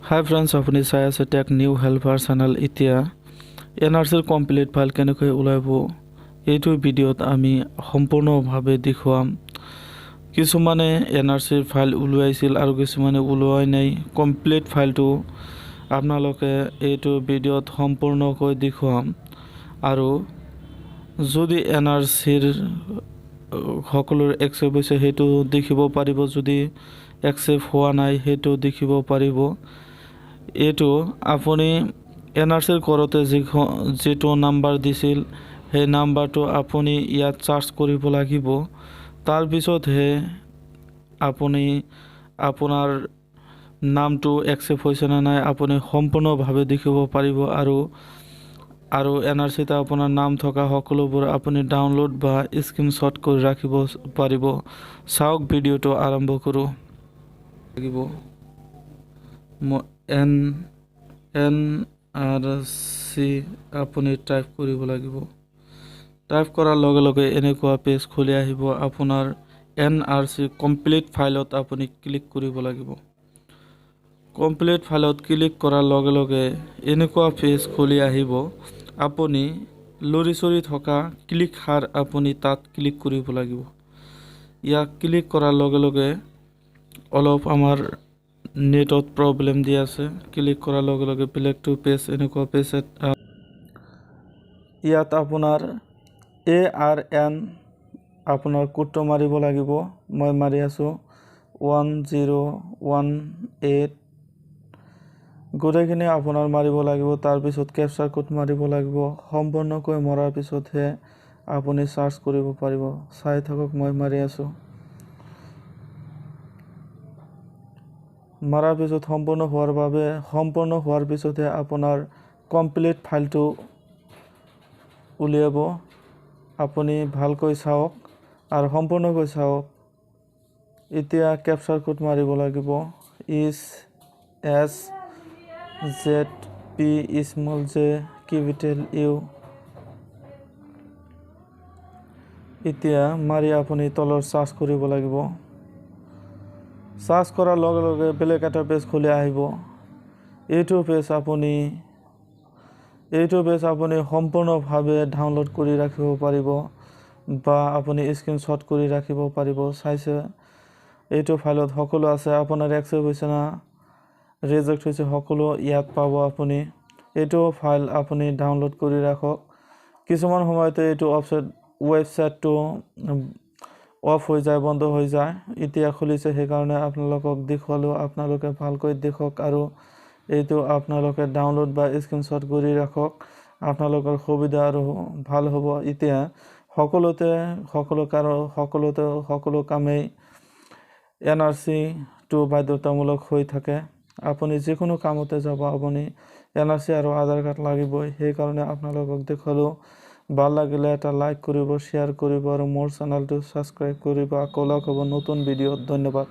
হাই friends, আপুনি চাই আছে টেক নিউ হেল্পাৰ চেনেল। এতিয়া এন আৰ চিৰ কমপ্লিট ফাইল কেনেকৈ ওলাব এইটো ভিডিঅ'ত আমি সম্পূৰ্ণভাৱে দেখুৱাম। কিছুমানে এন আৰ চিৰ ফাইল ওলোৱাইছিল আৰু কিছুমানে ওলোৱাই নাই। কমপ্লিট ফাইলটো আপোনালোকে এইটো ভিডিঅ'ত সম্পূৰ্ণকৈ দেখুৱাম। আৰু যদি এন আৰ চিৰ সকলোৰে একচেপ্ট হৈছে সেইটো দেখিব পাৰিব, যদি একচেপ্ট হোৱা নাই সেইটো দেখিব পাৰিব। এইটো আপুনি এন আৰ চিৰ কৰোঁতে যিটো নাম্বাৰ দিছিল সেই নাম্বাৰটো আপুনি ইয়াত চাৰ্জ কৰিব লাগিব। তাৰপিছতহে আপুনি আপোনাৰ নামটো একচেপ্ট হৈছে নে নাই আপুনি সম্পূৰ্ণভাৱে দেখিব পাৰিব। আৰু এন আৰ চিত আপোনাৰ নাম থকা সকলোবোৰ আপুনি ডাউনলোড বা স্ক্ৰীনশ্বট কৰি ৰাখিব পাৰিব। চাওক, ভিডিঅ'টো আৰম্ভ কৰোঁ। লাগিব এন আৰ চি আপুনি টাইপ কৰিব লাগিব। টাইপ কৰাৰ লগে লগে এনেকুৱা পেজ খুলি আহিব। আপোনাৰ এন আৰ চি কমপ্লিট ফাইলত আপুনি ক্লিক কৰিব লাগিব। কমপ্লিট ফাইলত ক্লিক কৰাৰ লগে লগে এনেকুৱা পেজ খুলি আহিব। আপুনি লৰি চৰি থকা ক্লিক হাৰ আপুনি তাত ক্লিক কৰিব লাগিব। ইয়াক ক্লিক কৰাৰ লগে লগে অলপ আমাৰ নেটত প্ৰব্লেম দি আছে। ক্লিক কৰাৰ লগে লগে বেলেগটো পেজ এনেকুৱা পেজ ইয়াত আপোনাৰ এ আৰ এন আপোনাৰ কোডটো মাৰিব লাগিব। মই মাৰি আছোঁ 1018। গোটেইখিনি আপোনাৰ মাৰিব লাগিব। তাৰপিছত কেপচাৰ কোড মাৰিব লাগিব। সম্পূৰ্ণকৈ মৰাৰ পিছতহে আপুনি চাৰ্চ কৰিব পাৰিব। চাই থাকক, মই মাৰি আছোঁ। মৰাৰ পিছত সম্পূৰ্ণ হোৱাৰ পিছতহে আপোনাৰ কমপ্লিট ফাইলটো উলিয়াব। আপুনি ভালকৈ চাওক আৰু সম্পূৰ্ণকৈ চাওক। এতিয়া কেপচাৰ কোড মাৰিব লাগিব। ইছ S Z P small J capital U. এতিয়া মাৰি আপুনি তলৰ চাৰ্চ কৰিব লাগিব। চাৰ্চ কৰাৰ লগে লগে বেলেগ এটা পেজ খুলি আহিব। এইটো পেজ আপুনি সম্পূৰ্ণভাৱে ডাউনলোড কৰি ৰাখিব পাৰিব বা আপুনি স্ক্ৰীনশ্বট কৰি ৰাখিব পাৰিব। চাইছে, এইটো ফাইলত সকলো আছে। আপোনাৰ একচেপ্ট হৈছে না ৰিজেক্ট হৈছে সকলো ইয়াত পাব। আপুনি এইটো ফাইল আপুনি ডাউনলোড কৰি ৰাখক। কিছুমান সময়তে এইটো ৱেবছাইটটো অফ হৈ যায়, বন্ধ হৈ যায়। এতিয়া খুলিছে, সেইকাৰণে আপোনালোকক দেখুৱালোঁ। আপোনালোকে ভালকৈ দেখক আৰু এইটো আপোনালোকে ডাউনলোড বা স্ক্ৰীনশ্বট কৰি ৰাখক, আপোনালোকৰ সুবিধা আৰু ভাল হ'ব। এতিয়া সকলোতে সকলো কামেই এন আৰ চিটো বাধ্যতামূলক হৈ থাকে। আপুনি যিকোনো কামতে যাব, আপুনি এন আৰ চি আৰু আধাৰ কাৰ্ড লাগিবই। সেইকাৰণে আপোনালোকক দেখুৱালোঁ। ভাল লাগিলে এটা লাইক কৰিব, শ্বেয়াৰ কৰিব আৰু মোৰ চেনেলটো ছাবস্ক্ৰাইব কৰিব। আকৌ লগ হ'ব নতুন ভিডিঅ'ত। ধন্যবাদ।